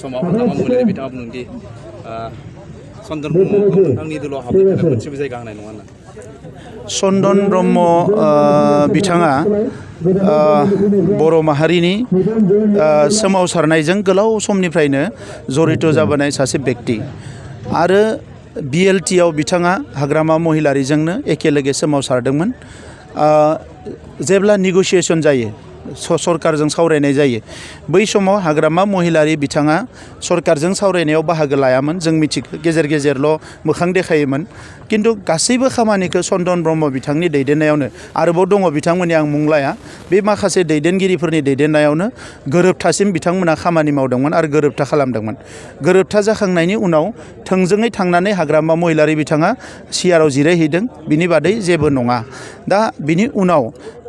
समाव हाग्रामा महिलारि बिथाङा बुंदोंदि चनदन ब्रह्मखौ नोंथांनि दलाव हाबनो थाखाय मोनसेबो जायगा होनाय नङा होनना चनदन ब्रह्म बिथाङा बर' माहारिनि सोमावसारनायजों गोलाव समनिफ्रायनो जड़ित जाबोनाय सासे बेक्ति आरो BLT आव बिथाङा हाग्रामा महिलारिजोंनो एखेलगे सोमावसारदोंमोन जेब्ला नेगोशिएशन जायो सरकारजों सावरायनाय जायो बै समाव हाग्रामा महिलारि बिथाङा सरकारजों सावरायनायाव बाहागो लायामोन जों मिथिगौ गेजेर गेजेरल' मोखां देखायोमोन किन्तु गासैबो खामानिखौ चनदन ब्रह्म बिथांनि दैदेननायावनो आरोबाव दङ बिथांमोननि आं मुं लाया बे माखासे दैदेनगिरिफोरनि दैदेननायावनो गोरोबथासिम बिथांमोना खामानि मावदोंमोन आरो गोरोबथा खालामदोंमन गोरोबथा जाखांनायनि उनाव थोंजोङै थांनानै हाग्रामा महिलारि बिथाङा सिआरआव जिरायहैदों बिनि बादै जेबो नङा दा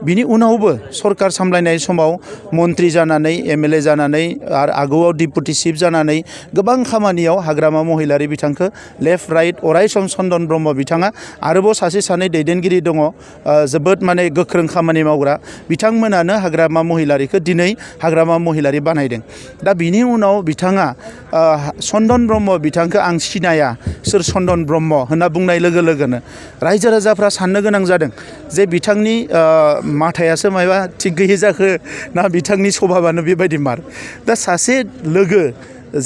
बिनि उनावबो सरकार सामलायनाय समाव मन्त्रि जानानै MLA जानानै आरो आगोआव डिपुटि चिफ जानानै गोबां खामानियाव हाग्रामा महिलारि बिथांखौ लेफ्ट राइट अरायसम चनदन ब्रह्म बिथाङा आरोबाव सासे सानै दैदेनगिरि दङ जोबोद माने गोख्रों खामानि मावग्रा बिथांमोनानो हाग्रामा महिलारिखौ दिनै हाग्रामा महिलारि बानायदों दा बिनि उनाव बिथाङा चनदन ब्रह्म बिथांखौ आं सिनाया सोर चनदन ब्रह्म होनना बुंनाय लोगो लोगोनो रायजो राजाफ्रा साननो गोनां जादों जे बिथांनि माथायासो मायबा थिग गैयै जाखो ना बिथांनि स्वभाबानो बेबायदि मार दा सासे लोगो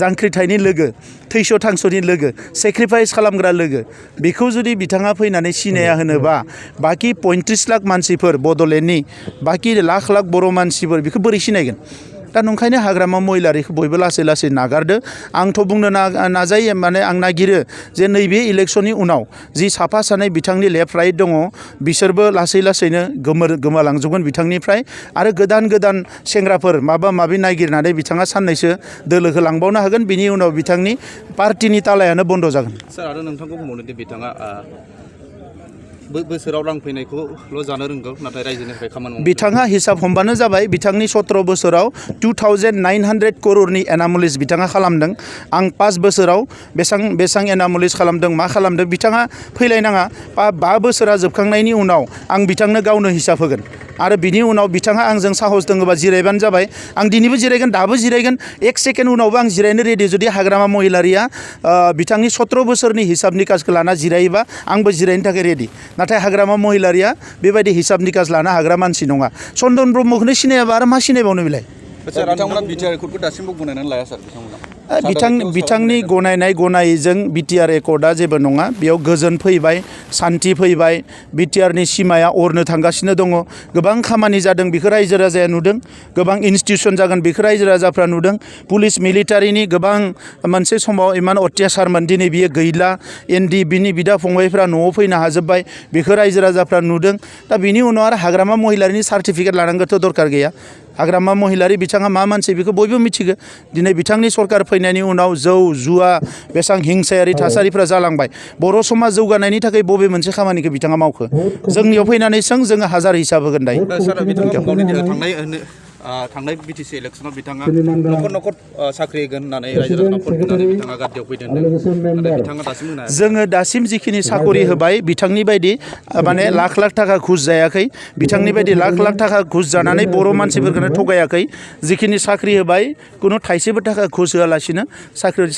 जांख्रिथायनि लोगो थैस' थांस'नि लोगो सेक्रिफाइस खालामग्रा लोगो बेखौ जुदि बिथाङा फैनानै सिनाया होनोबा बाखि 35 लाख मानसिफोर बड'लेण्डनि बाखि लाख लाख बर' मानसिफोर बेखौ बोरै सिनायगोन दा नंखायनो हाग्रामा महिलारिखौ बयबो लासै लासै नागारदो आंथ' बुंनो नाजायो माने आं नागिरो जे नैबे इलेक्शननि उनाव जि साफा सानै बिथांनि लेफ्ट राइट दङ बिसोरबो लासै लासैनो गोमालांजोबगोन बिथांनिफ्राय आरो गोदान सेंग्राफोर माबा माबि नागिरनानै बिथाङा साननैसो दोलोखौ लांबावनो हागोन बिनि उनाव बिथांनि पार्टिनि तालायानो बन्द जागोन सार आरो नोंथांखौ बुंबावदोंदि बिथाङा बोसोराव रां फैनायखौल' जानो रोंगौ नाथाय रायजोनिफ्राय खामानि मावनो बिथाङा हिसाब हमबानो जाबाय बिथांनि 17 बोसोराव 2900 करोड़नि एनामलिस बिथाङा खालामदों आं 5 बोसोराव बेसां एनामलिस खालामदों मा खालामदों बिथाङा फैलायनाङा 5 बोसोरा जोबखांनायनि उनाव आं बिथांनो गावनो हिसाब होगोन आरो बिनि उनाव बिथाङा आंजों साहस दङबा जिरायबानो जाबाय आं दिनैबो जिरायगोन दाबो जिरायगोन 1 सेकेन्ड उनावबो आं जिरायनो रेडि जुदि हाग्रामा महिलारिया बिथांनि 17 बोसोरनि हिसाब निकासखौ लाना जिरायोबा आंबो जिरायनो थाखाय रेडि नाथाय हाग्रामा महिलारिया बेबायदि हिसाब निकास लानो हाग्रा मानसि नङा चनदन ब्रह्मखौनो सिनायाबा आरो मा सिनायबावनो बिलाय बिथांमोना बिटिआर एकर्डखौ दासिमबो गनायनानै लाया सार बिथांनि गनायजों बिटिआर एकर्डआ जेबो नङा बेयाव गोजोन फैबाय सान्थि फैबाय बिटिआरनि सिमाया अरनो थांगासिनो दङ गोबां खामानि जादों बेखौ रायजो राजाया नुदों गोबां इनस्टिट्यूशन जागोन बेखौ रायजो राजाफ्रा नुदों पुलिस मिलिटारिनि गोबां मोनसे समाव इमान अत्याचारमोन दिनै बियो गैला बिनि बिदा फंबायफ्रा न'आव फैनो हाजोब्बाय बेखौ रायजो राजाफ्रा नुदों दा बिनि उनाव आरो हाग्रामा महिलारिनि सार्टिफिकेट लानांगौथ' दरकार गैया हाग्रामा महिलारि बिथाङा मा मानसि बेखौ बयबो मिथिगौ दिनै बिथांनि सरकार फैनायनि उनाव जौ जुवा बेसेबां हिंसायारि थासारिफ्रा जालांबाय बर' समाज जौगानायनि थाखाय बबे मोनसे खामानिखौ बिथाङा मावखो जोंनियाव फैनानै जोङो हाजार हिसाब होगोन दायो थांनाय बिटिसि इलेक्शनाव बिथाङा न'खर साख्रि होगोन होननानै रायजो राजानो भट होनानै बिथाङा गाद्दायाव फैदों बिथाङा दासिम जोङो दासिम जिखिनि साकरि होबाय बिथांनि बायदि माने लाख थाखा घुस जायाखै बिथांनि बायदि लाख थाखा घुस जानानै बर' मानसिफोरखौनो थगायाखै जिखिनि साख्रि होबाय कुनु थाइसेबो थाखा घुस होआलासिनो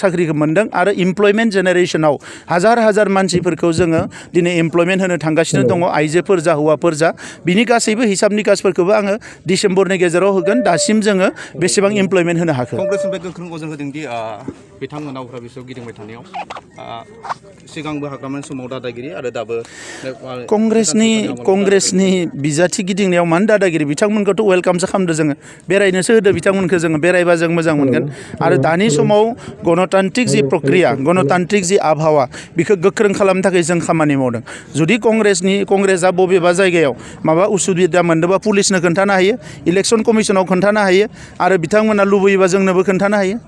साख्रिखौ मोन्दों आरो इमप्लयमेन्ट जेनेरेशनाव हाजार मानसिफोरखौ जोङो दिनै इमप्लयमेन्ट होनो थांगासिनो दङ आइजोफोर जा हौवाफोर जा बिनि गासैबो हिसाब निकासफोरखौबो आङो डिसेम्बरनि गेजेराव होगोन दासिम जोङो बेसेबां इमप्लयमेन्ट होनो हाखो कंग्रेसनिफ्राय गोख्रों अजन होदोंदि बिथांमोना उफ्रा बिसोर गिदिंबाय थानायाव सिगांबो हाग्रामानि समाव दादागिरि आरो दाबो कंग्रेसनि बिजाथि गिदिंनायाव मानो दादागिरि बिथांमोनखौथ' वेलकामसो खालामदो जोङो बेरायनोसो होदो बिथांमोनखौ जोङो बेरायबा जों मोजां मोनगोन आरो दानि समाव गणतान्त्रिक जि प्रक्रिया गणतान्त्रिक जि आबहावा बेखौ गोख्रों खालामनो थाखाय जों खामानि मावदों जुदि कंग्रेसआ बबेबा जायगायाव माबा उसुबिदा मोनदोंबा पुलिसनो खोन्थानो हायो इलेक्शन कमिसनाव खोन्थानो हायो आरो बिथांमोना लुबैयोबा जोंनोबो खोन्थानो हायो